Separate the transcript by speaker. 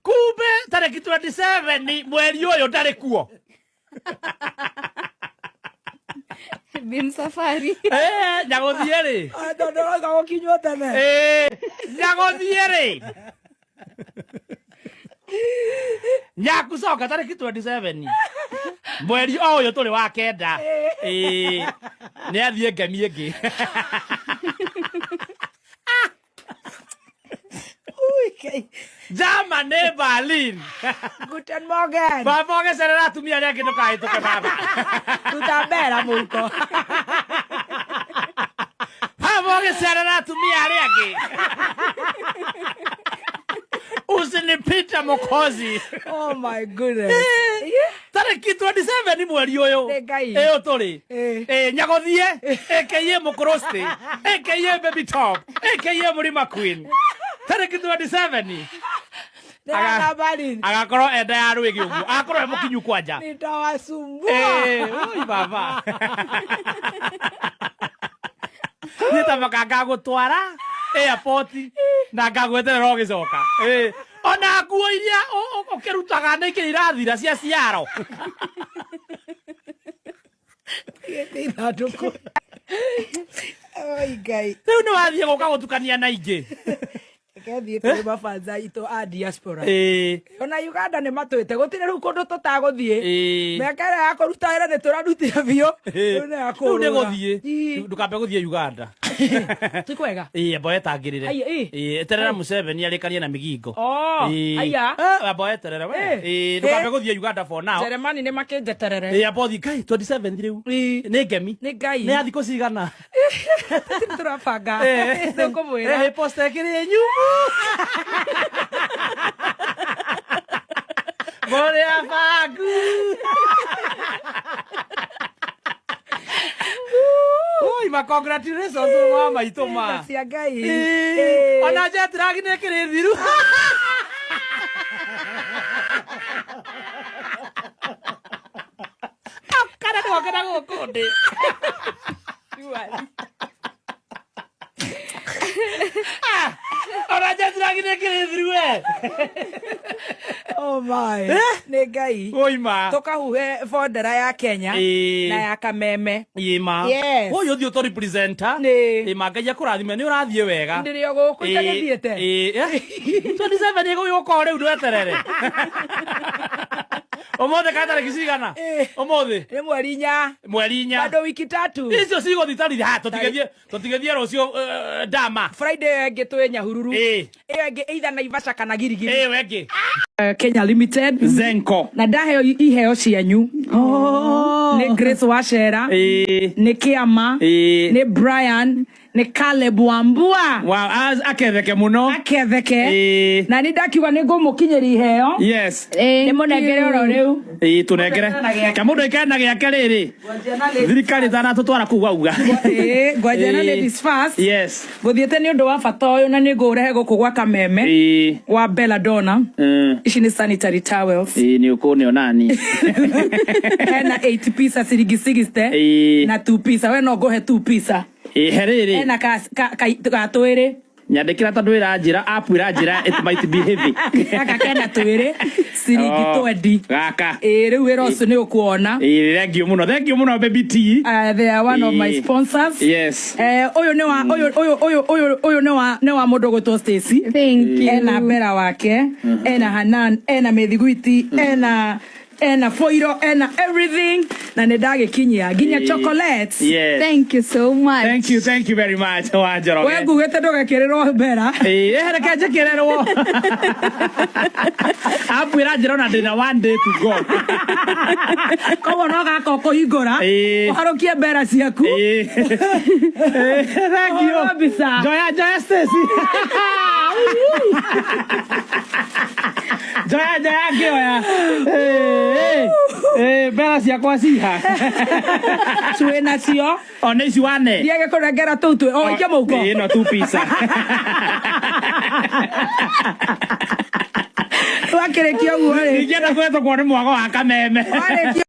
Speaker 1: Kumbe tarĩki 27 mweri ũyũ ndarĩ kuo.
Speaker 2: Bim safari.
Speaker 1: Eh, nyagũthiĩ rĩ?
Speaker 3: Tondũ ũroiga gũkinywo tene.
Speaker 1: Eh, nyagũthiĩ rĩ? Nyakucoka tarĩki 27 mweri o ũyũ tũrĩ wa kenda. Ĩĩ, nĩ athiĩ ngemi ĩngĩ.
Speaker 3: Ui, Ngai.
Speaker 1: Germany, Berlin.
Speaker 3: Guten Morgen.
Speaker 1: Baba ũgĩcerera atumia arĩa angĩ ndũkahĩtũke baba.
Speaker 3: Ruta mbera mũhuko.
Speaker 1: Baba ũgĩcerera atumia arĩa angĩ. Usinipite Mokozi.
Speaker 3: Oh my goodness.
Speaker 1: Tarĩki 27 mweri ũyũ.
Speaker 3: Nĩ Ngai.
Speaker 1: Ĩyo tũrĩ.
Speaker 3: Ĩ.
Speaker 1: Ĩ nyagũthiĩ aka mũkũrũsti aka baby top aka mũrima queen. Tarĩki 27
Speaker 3: Ndĩrona Berlin.
Speaker 1: Agakorwo enda ya rwĩgĩ ũguo agakorwo e mũkinyu kwanja.
Speaker 3: Nitawasumbua.
Speaker 1: Eh, oi baba. Niĩ ta maka ngagũtwara airport na ngagweterera ũgĩcoka. Eh, ona nguo iria ũkĩrutaga nĩ ikĩ irathira cia ciaro.
Speaker 3: Gĩte ithandũkũ. Oi Ngai.
Speaker 1: Rĩu nĩ wathiĩ gũka gũtukania na ingĩ.
Speaker 3: Reke thiĩ kũrĩ mabanza itũ a diaspora. Ona Uganda nĩ matwĩte gũtirĩ rĩu kũndũ tũtagũthiĩ. Mĩaka ĩrĩa ya kũruta wĩra nĩ tũrarutire biũ. Rĩu nĩ ya
Speaker 1: Rĩu nĩ
Speaker 3: kũũrũra.
Speaker 1: gũthiĩ.
Speaker 3: Ii.
Speaker 1: Ndũkambe gũthiĩ Uganda.
Speaker 3: Ti kwega.
Speaker 1: Ĩĩ, amba wetangĩrĩre.
Speaker 3: Aya, ĩ.
Speaker 1: Ĩĩ, eterera Museveni arĩkanie na Migingo.
Speaker 3: Oh,
Speaker 1: Ĩĩ.
Speaker 3: aya.
Speaker 1: Eh, amba weterere we.
Speaker 3: Ĩ.
Speaker 1: Ĩĩ, ndũkambe gũthiĩ Uganda for now.
Speaker 3: Jeremani nĩ makĩnjeterere.
Speaker 1: Ĩĩ, amba ũthiĩ Ngai 27 rĩu.
Speaker 3: Ĩ.
Speaker 1: Nĩ ngemi.
Speaker 3: Nĩ Ngai.
Speaker 1: Nĩ ya thikũ cigana?
Speaker 3: Tũtirĩ tũrabanga. Tũkũmwĩra.
Speaker 1: Eh, posta ĩkĩrĩ nyumu. Mũrĩ abangu. Oi, ma congratulations ma maitũ ma.
Speaker 3: Tha cia Ngai.
Speaker 1: Ĩĩ.
Speaker 3: Ĩ.
Speaker 1: Ona jet lag nĩ ĩkĩrĩ thiru. Kana nĩgoke na gũkũ ndĩ. Ah, ona jet lag nĩ ĩkĩrĩ thiru we.
Speaker 3: Oh my. Nĩ Ngai.
Speaker 1: Oima.
Speaker 3: Tũkahuhe bondera ya Kenya
Speaker 1: Ĩ.
Speaker 3: na ya Kameme.
Speaker 1: Ĩma.
Speaker 3: Yes.
Speaker 1: Ũyũ ũthiĩ ũtũ representer.
Speaker 3: Nĩ.
Speaker 1: Ĩma Ngai akũrathime nĩ ũrathiĩ wega.
Speaker 3: Ndĩrĩ o gũkũ itagĩthiĩte.
Speaker 1: Ĩ, ĩ, 27 ĩgũgĩũka o rĩu ndweterere. Ũmũthĩ ka tarĩki cigana?
Speaker 3: Ĩ.
Speaker 1: Ũmũthĩ
Speaker 3: Nĩ mweri 4.
Speaker 1: mweri 4.
Speaker 3: Bado wiki 3.
Speaker 1: Icio cigũthiĩ tarĩki ha tũtigĩthiĩ tũtigĩthiĩ rũciũ ndama.
Speaker 3: Friday ĩyo ĩngĩ twĩ Nyahururu.
Speaker 1: Ĩ.
Speaker 3: Ĩyo ĩngĩ either Naivasha kana Girigiri.
Speaker 1: Ĩ wengĩ.
Speaker 3: Kenya Limited.
Speaker 1: Zenko.
Speaker 3: Na ndaheo iheo cianyu. Nĩ Grace Wachera.
Speaker 1: Ĩ.
Speaker 3: Nĩ Kĩama.
Speaker 1: Ĩ.
Speaker 3: Nĩ Brian. Nĩ Caleb Wambua.
Speaker 1: Wow, aketheke mũno.
Speaker 3: Aketheke.
Speaker 1: Ĩ.
Speaker 3: Na nĩ ndakiuga nĩ ngũmũkinyĩria iheo.
Speaker 1: Yes.
Speaker 3: Nĩ mũnengere oro rĩu.
Speaker 1: Ĩ tũnengere. Ka mũndũ aikare na gĩake rĩrĩ. Thirikari ĩtanatũtwara kũu wauga.
Speaker 3: Ĩ, ngwanjia na
Speaker 1: Ĩ.
Speaker 3: ladies first.
Speaker 1: Yes.
Speaker 3: Ngũthiĩte nĩ ũndũ wa bata ũyũ na nĩ ngũũrehe gũkũ gwa Kameme.
Speaker 1: Ĩ.
Speaker 3: Wa Belladonna. Ici nĩ sanitary towels.
Speaker 1: Ĩ nĩ ũkũneo nani.
Speaker 3: Hena 8 pieces ciringi 60.
Speaker 1: Ĩ.
Speaker 3: Na 2 pieces. We no ngũhe 2 pieces.
Speaker 1: Ĩ he rĩrĩ.
Speaker 3: Hena ka ka twĩrĩ.
Speaker 1: Nyandĩkĩra tondũ ĩranjĩra app ĩranjĩra it might be heavy.
Speaker 3: Gaka kena twĩrĩ ciringi
Speaker 1: Oh,
Speaker 3: 20.
Speaker 1: Gaka.
Speaker 3: Ĩ rĩu wĩra ũcio nĩ ũkuona.
Speaker 1: Ĩ thank you mũno. Thank you mũno baby T.
Speaker 3: They are one of my
Speaker 1: Ĩ.
Speaker 3: sponsors.
Speaker 1: Yes.
Speaker 3: Ũyũ nĩ wa ũyũ ũyũ ũyũ ũyũ ũyũ nĩ wa nĩ wa mũndũ ũgwĩtwo Stacy.
Speaker 2: Thank you.
Speaker 3: Ena Bella wake, ena Hanan, ena mĩthiguiti, ena foiro, ena everything na nĩ ndagĩkinyia nginya
Speaker 1: Ĩ.
Speaker 3: chocolates.
Speaker 1: Yes.
Speaker 2: Thank you so much.
Speaker 1: Thank you, thank you very much wa Njoroge.
Speaker 3: We ngugĩte ndũgekĩrĩrwo Bella.
Speaker 1: Ĩ, eh, reke njĩkĩrĩrwo. App ĩranjĩra ona ndĩna one day to go.
Speaker 3: Koguo no gaka ũkũhingũra
Speaker 1: Ĩ.
Speaker 3: ũharũkie mbera ciaku.
Speaker 1: Ĩ. Ĩ, thank you.
Speaker 3: Ũhũrwo mbica.
Speaker 1: Njoya njoya Stacy. Njoya njoya ngĩoya. Ĩ, ĩ, mbera ciakwa ciha.
Speaker 3: Twĩ nacio.
Speaker 1: O nĩ ici wane.
Speaker 3: Ndiage kũnengera tũu twĩ o ikia mũhuko.
Speaker 1: Ĩ, ĩno tu pizza.
Speaker 3: Twakĩrĩkia ũguo rĩ.
Speaker 1: Ingĩenda kũhetũkwo nĩ mwago wa Kameme.
Speaker 3: Warĩkia